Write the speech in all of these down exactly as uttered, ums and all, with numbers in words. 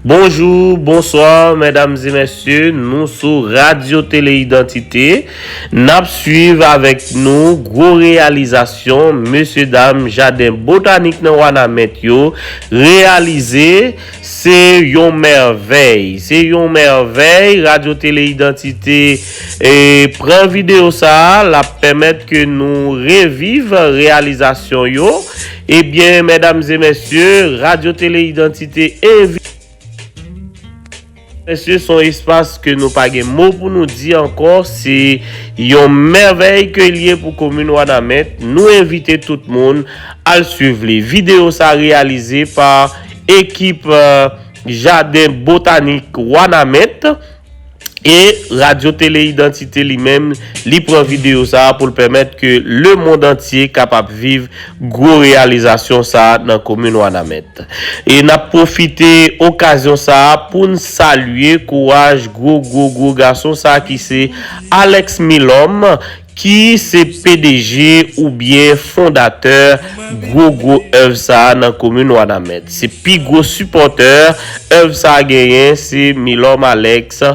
Bonjou, bonswa, medam e mesye, nou sou Radyo Tele Idantite. N ap swiv avèk nou gwo reyalizasyon mesye dam jaden botanik nan Wanament yo reyalize. Se yon mèvèy, se yon mèvèy. Radyo Tele Idantite e pran videyo sa a, l ap pèmèt ke nou reviv reyalizasyon yo. Ebyen, medam e mesye, Radyo Tele Idantite envite Mesye, se yon espas ke nou pa gen mo pou nou di ankò. Se yon mèvèy ke l ye pou komin Wanament. Nou envite tout moun al swiv li. Videyo sa reyalize pa ekip eh, Jaden Botanik Wanament. E Radyo Tele Idantite li menm, li pran videyo sa a pou l pèmèt ke lemonn antye kapab viv gwo reyalizasyon sa a nan komin Wanament. E n ap pwofite okazyon sa a pou n salye kouraj gwo, gwo, gwo gason sa a ki se Alex Milhomme, ki se P D G oubyen fondatè gwo, gwo èv sa a nan komin Wanament. Se pi gwo sipòtè èv sa a genyen, se Milhomme Alex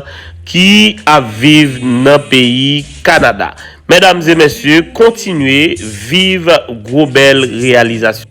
ki ap viv nan peyi Kanada. Medam e mesye, kontinye viv gwo bèl reyalizasyon.